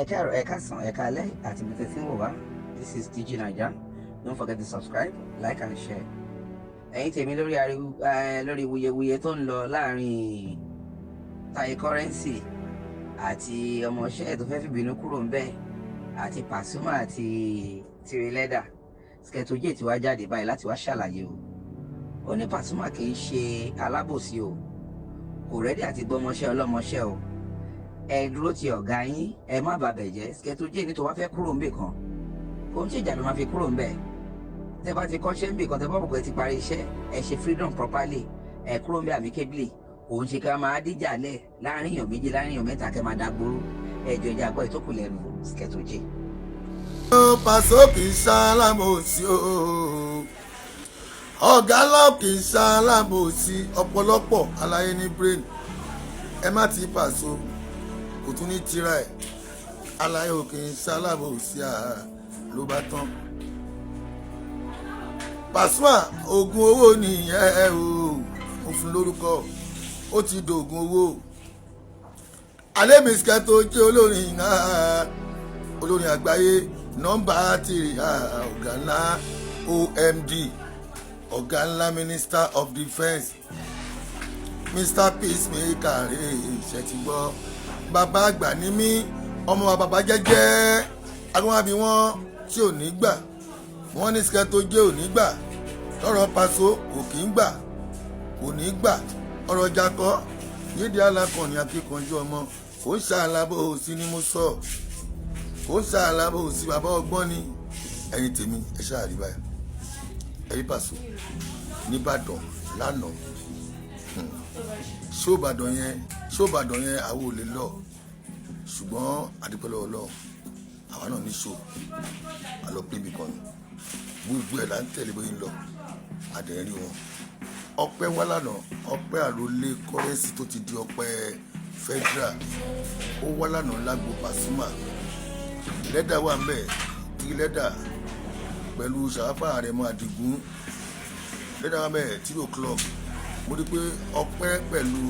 Ẹ káàárọ̀, ẹ káàsán, ẹ káalẹ́ àti ibi tẹ́ ti ń wò wá. This is DG Naija. Don't forget to subscribe, like and share. Ẹ̀yin tèmi, lórí ariwo lórí wuyewuye tó ń lọ láàrin Taye Currency àti ọmọọṣẹ́ tó fẹ́ fìbínú kúrò ń bẹ̀ àti Pasuma àti Tiri Sketo J ti wá jáde báyìí láti wá ṣàlàyé o. Ó ní Pasuma kì í ṣe alábòsí o, kò ready àti gbọmọṣẹ́ ọlọ́mọṣẹ́ o. Ẹ dúró ti ọ̀gá yín, ẹ má bàbẹ̀ jẹ́. Sketo J ní tó wá fẹ́ kúrò ńbì kan, kò ń ṣèjà ló máa fi kúrò ńbẹ̀. Tẹ bá ti kọ́ṣẹ́ ńbì kan, tẹ bá bọ̀ pé ti parí iṣẹ́, ẹ ṣe freedom properly, ẹ kúrò ńbẹ̀ amicably. Kò ń ṣe ká máa díjà lẹ̀ láàrin èèyàn méjì, láàrin èèyàn mẹ́ta, kẹ́ máa dàgbòrò. Ẹ jọ ìjà gbọ́ ìtókù lẹ́nu Sketo J. Pàṣọ kì í ṣalábòsí o, ọ̀gá ńlá kì í ṣalábòsí. Ọ̀pọ̀lọpọ̀ aláyé ní brain, ẹ má ti Pàṣọ kò tún ní tira ẹ̀. Aláyé ò kì í ṣalábòsí à ló bá tán. Pasuma, oògùn owó nìyẹn o. Mo fún lórúkọ, ó ti dògùn owó. Alẹ́ mi, Sketo jẹ́ olórin náà, olórin àgbáyé, number three, ọ̀gá ńlá, OMD, ọ̀gá ńlá, minister of defence, Mr Peacemaker rè. Ṣe ti gbọ́? Bàbá àgbà ní mí, ọmọ bàbá jẹ́jẹ́ agbọ́nàbí wọn tí ò ní gbà. Wọ́n ní Sketo jẹ́ ò ní gbà lọ́rọ̀ Paso, kò kí ń gbà, kò ní gbà. Ọ̀rọ̀ jakọ́ yéde alákànní, akíkanjú ọmọ, kò ń ṣàlàbò sí ni mo sọ, kò ń ṣàlàbò sí. Bàbá ọgbọ́n ni. Ẹ̀yin tèmi, ẹ ṣáà rí báyìí, ẹ̀rí Paso nìbàdàn lánàá. Ṣó yẹn, ṣó Ìbàdàn yẹn, àwọn ò lè lọ, ṣùgbọ́n àdúpẹ́ lọ́wọ́ Ọlọ́run, àwa náà ní show àlọ́ pé ibì kan ni gbogbo ẹ̀ là ń tẹ̀lé bóyá ń lọ àdẹ̀rí wọn. Ọpẹ́ wá lánàá, Ọpẹ́ Àròlé Currency tó ti di Ọpẹ́ Federal, ó wá lánàá lágbo Pasuma. Lẹ́dà wà ń bẹ̀ tí lẹ́dà pẹ̀lú Sàáfà Àrẹ̀mọ Àdìgún. Lẹ́dà wà ń bẹ̀ 3 o'clock. Mo rí pé Ọpẹ́ pẹ̀lú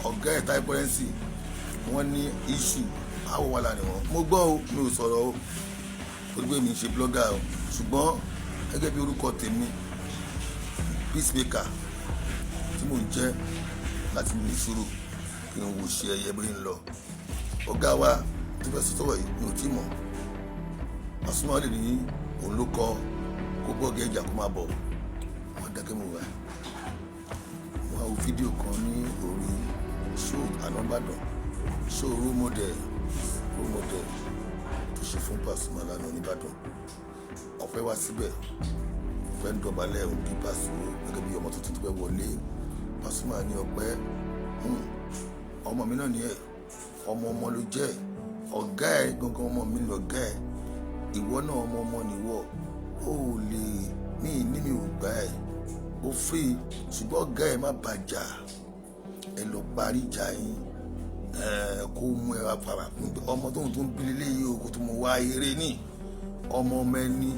ọ̀gá ẹ̀ Taye Currency, wọ́n ní issue, àwọ̀ wà láàrin wọn. Mo gbọ́ o, mi ò sọ̀rọ̀ o, torí pé mi ń ṣe blogger o, ṣùgbọ́n gẹ́gẹ́ bí orúkọ tèmi, peacemaker tí mò ń jẹ́, láti ní ìṣòro kí n wò ṣe ẹyẹ bóyá ń lọ. Ọ̀gá wa tó fẹ́ sọ́wọ́ yìí, mi ò tí mọ̀. Pasuma lè ní òun ló kọ kó bọ́ọ̀gì ẹja kó máa bọ̀. Wọ́n dákẹ́ mọ̀ wá. Wọ́n á wo fídíò kan ní orí show ànábàdàn, show role model tó ṣe fún Pasuma lánàá nìbàdàn. Ọpẹ́ wá síbẹ̀, ọpẹ́ ń dọ̀bálẹ̀, òun kí Pasuma gẹ́gẹ́ bí ọmọ tuntun tó fẹ́ wọlé. Pasuma ní, "Ọpẹ́, ọmọ mi náà ní ẹ, ọmọ ọmọ ló jẹ́. Ọ̀gá ẹ gangan, ọmọ mi lọ̀gá ẹ. Ìwọ náà, ọmọ ọmọ nìwọ. Ó lè mí ní mi ò gbà ẹ, ó free, ṣùgbọ́n ọ̀gá ẹ má bàjá. Ẹ lọ parí ìjà yín." Kó mú ẹ wá fara ọmọ tóun tó ń bí léyìí o, kó tó mú wá eré ní ọmọ ọmọ ẹni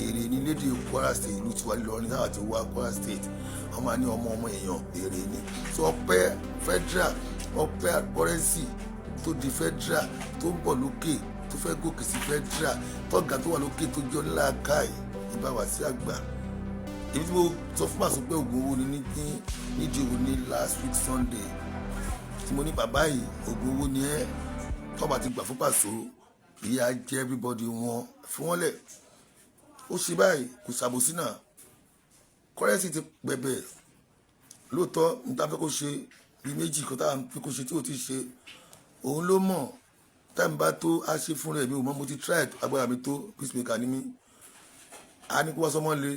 èrè ní lédè Kwara State, ìlú tiwa Ìlọrin táwa ti wá, Kwara State. Wọ́n máa ní ọmọ ọmọ èèyàn èrè ní. So Ọpẹ́ Federal, Ọpẹ́ Currency tó di Federal, tó ń bọ̀ lókè, tó fẹ́ gòkè sí Federal, tọ́gà tó wà lókè, tó jọ ńlá káì ìbá wá sí àgbà. Èmi tí mo sọ fún Pàṣẹ pé oògùn owó ni nídìí òun ní last week Sunday, tí mo ní bàbá yìí, oògùn owó ni ẹ. Tọ́ba ti gbà fún Pàṣọ, ìyá jẹ́ everybody wọn fún wọn lẹ̀. Ó ṣe báyìí, kò ṣàbòsí náà. Currency ti bẹ̀bẹ̀ lóòótọ́. Ní ta fẹ́ kó ṣe bíi méjì kan tá à ń fi kó ṣe tí ò ti ṣe, òun ló mọ̀. Táìmù bá tó, á ṣe fún rẹ̀. Mi ò mọ̀, mo ti try agbára mi tó. Peacemaker ni mí. A ní kó wá sọmọ lé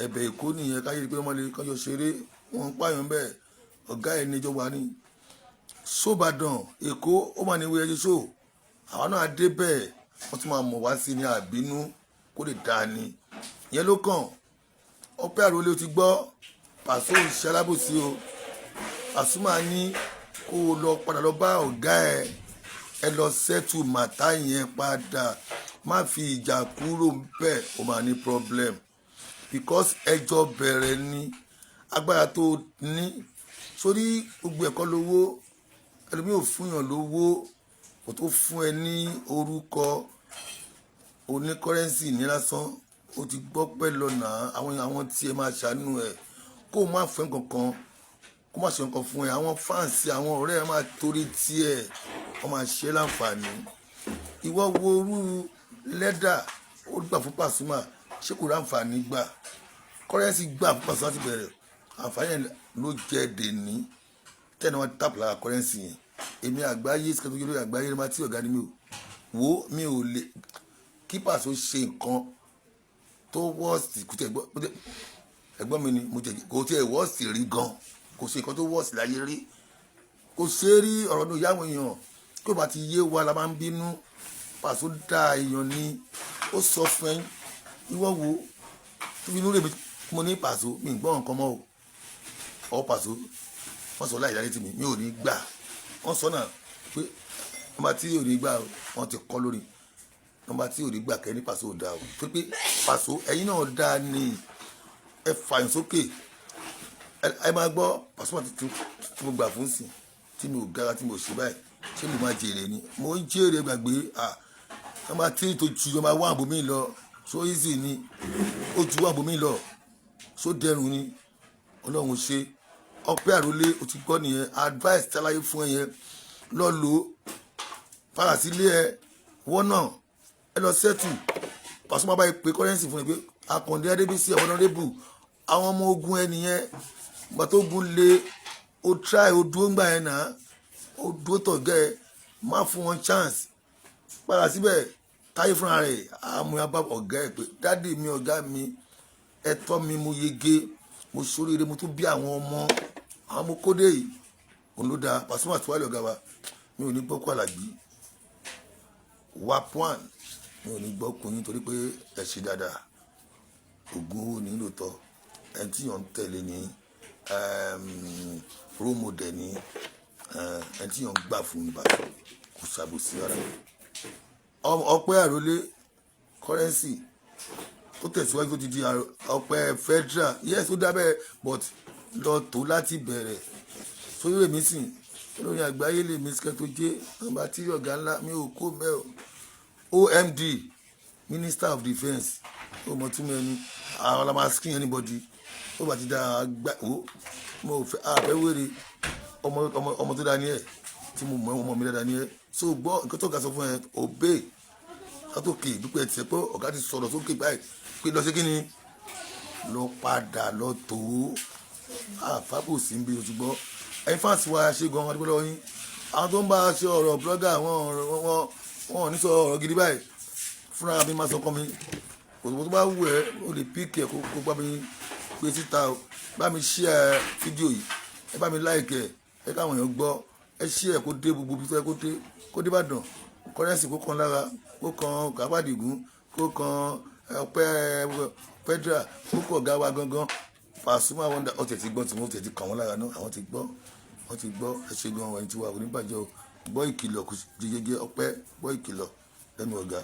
ẹ̀bẹ̀ Èkó nìyẹn, káyé pé wọ́n lè kọjọ ṣeré, wọ́n ń pààyàn bẹ́ẹ̀. Ọ̀gá ẹ̀ níjọba ní sóbàdàn Èkó, ó mà ní ìwé ẹjọ́ sóò. Àwọn náà dé bẹ́ẹ̀, wọ́n tún máa mọ̀ wá sí ní àbínú kó lè dáa ni. Ìyẹn ló kàn. Ọpẹ́ Àròlé ti gbọ́, Pàṣọ òṣìṣẹ́ alábòsí o. Pasuma ní kó o lọ padà lọ bá ọ̀gá ẹ̀, ẹ lọ settle matter yẹn padà. Má fi ìjà kúrò bẹ́ẹ̀, o máa ní problem, because ẹjọ́ bẹ̀rẹ̀ ní agbára tó ní sórí gbogbo ẹ̀kọ́ lówó. Ẹlòmíì ò fúnyàn lówó. Kò tó fún ẹ ní orúkọ oní Currency ní lásán, ó ti gbọ́ pẹ́ lọ́nà àwọn tí ẹ máa ṣàánú ẹ, kó o má fẹ́ kankan, kó má ṣe nǹkan fún ẹ. Àwọn fans, àwọn ọ̀rẹ́ ẹ máa torí tiẹ̀, wọ́n máa ṣe é láǹfààní. Ìwọ wo orú lẹ́dà ó gbà fún Pasuma, ṣé kò ráǹfààní gbà? Currency gbà fún Pasuma ti bẹ̀rẹ̀, àǹfààní ẹ̀ ló jẹ́ dèní tẹ́ni wọ́n tap lára Currency yẹn. Èmi àgbáyé sikẹ́tù lórí àgbáyé ló máa tí ọ̀gá ni mi ò wo, mi ò lè kí Paso ṣe nǹkan tó worst. Kò tẹ̀ gbọ́, ẹ̀gbọ́n mi ni mo tẹ̀, kò tẹ̀ worst rí gan, kò ṣe nǹkan tó worst láyé rí, kò ṣe é rí. Ọ̀rọ̀ ní ìyá àwọn èèyàn kí ó bá ti yé wa la máa ń bínú. Paso dá èèyàn ní, ó sọ fún ẹ. Ìwọ wo tó fi inú rẹ̀ mi, mo ní Paso mi ń gbọ́ nǹkan mọ́ o. Ọ Paso wọ́n sọ láì dá létí mi, mi ò ní gbà. Wọ́n sọ náà pé nọ́mbà tí ò ní gbà, wọ́n ti kọ́ lórí nọ́mbà tí ò ní gbà kẹ́ ní Paso ò dáa o, tó pé Paso ẹ̀yin náà dáa ní, ẹ fàyàn sókè. Ẹ máa gbọ́ Pasuma tí mo gbà fún sìn, tí mi ò gara, tí mo ṣe báyìí, ṣé mo máa jèrè ni? Mo ń jèrè gbàgbé. Nọ́mbà tí tó ju nọ́mbà wà bòmí lọ, so easy ni, ó ju wà bòmí lọ, so dẹrùn ni. Ọlọ́run ṣe ọpẹ́ àròlé, o ti gbọ́ nìyẹn. Advice táláyé fún ẹ yẹn, lọ lò ó, padà sílé ẹ, wọ́n náà ẹ lọ settle. Pasuma báyìí pé Currency fún ẹ pé Akàndé Adébísí honourable, àwọn ọmọ ogun ẹ nìyẹn. Ìgbà tó gun lé, o try, o dúró ńgbà yẹn náà, o dúró tọ̀gẹ́ ẹ, má fún wọn chance. Padà síbẹ̀, táyé fúnra rẹ̀ àmú abá ọ̀gá ẹ̀ pé daddy mi, ọ̀gá mi, ẹ tọ́ mi, mo yege, mo ṣoríire, mo tún bí àwọn ọmọ, àwọn ọmọ kódé yìí, òun ló dáa. Pasuma tí wàá lè ọ̀gá wa, mi ò ní gbọ́ kó Àlàbí wap one, mi ò ní gbọ́ kó yín torí pé ẹ ṣe dáadáa. Ògùn owó ní lóòótọ́, ẹni tí yàn ń tẹ̀lé ní role model ní, ẹni tí yàn ń gbà fún ní bàtà, kò ṣàbòsí rárá. Ọpẹ́ àròlé Currency ó tẹ̀síwájú, tó ti di ọpẹ́ federal. Yes, ó dábẹ́, but lọ tó láti bẹ̀rẹ̀ sórí èmi sìn olórin àgbáyé lèmi sikẹ́ tó jẹ́ nọ́mbà tí ọ̀gá ńlá mi ò kó mẹ́ o. OMD, Minister of Defence, ó mọ túmọ̀ ẹni àwọn la máa screen anybody ó bá ti dá gbà ó. Mo fẹ́ àfẹ́ wéré ọmọ ọmọ ọmọ tó dá ní ẹ̀ tí mo mọ ọmọ mi dáadáa ní ẹ̀. So gbọ́ nǹkan tó ga sọ fún ẹ, obey látòkè dúpẹ́ tiẹ̀ pé ọ̀gá ti sọ̀rọ̀ sókè báyìí pé lọ sí kí ni, lọ padà lọ tó àfábò sí ń bí o ti gbọ́. Ẹ̀yin fans wa, ṣe gan adúgbò lọ́wọ́ yín. Àwọn tó ń bá a ṣe ọ̀rọ̀ blogger, wọn ò ní sọ ọ̀rọ̀ gidi báyìí fúnra mi. Máa sọ kọ́ mi kò tó bá wù ẹ́, o lè pick ẹ̀ kó bá mi gbé síta o, bá mi share fídíò yìí, ẹ bá mi like ẹ, ẹ káwọn èèyàn gbọ́, ẹ share kó dé gbogbo ibi tó yẹ kó dé, kó dé Ìbàdàn, Currency kó kan lára, kó kan Kábàdìgún, kó kan ọpẹ́ federal, kó kàn ọ̀gá wa gangan Pasuma Wonder. Ó tẹ̀ ti gbọ́ tí wọ́n tẹ̀ ti kàn wọ́n lára náà, àwọn ti gbọ́, wọ́n ti gbọ́. Ẹ ṣe gan, ẹni tí wà kò ní bàjẹ́ o. Gbọ́ ìkìlọ̀, kò jẹjẹjẹ ọpẹ́, gbọ́ ìkìlọ̀ lẹ́nu ọ̀gá.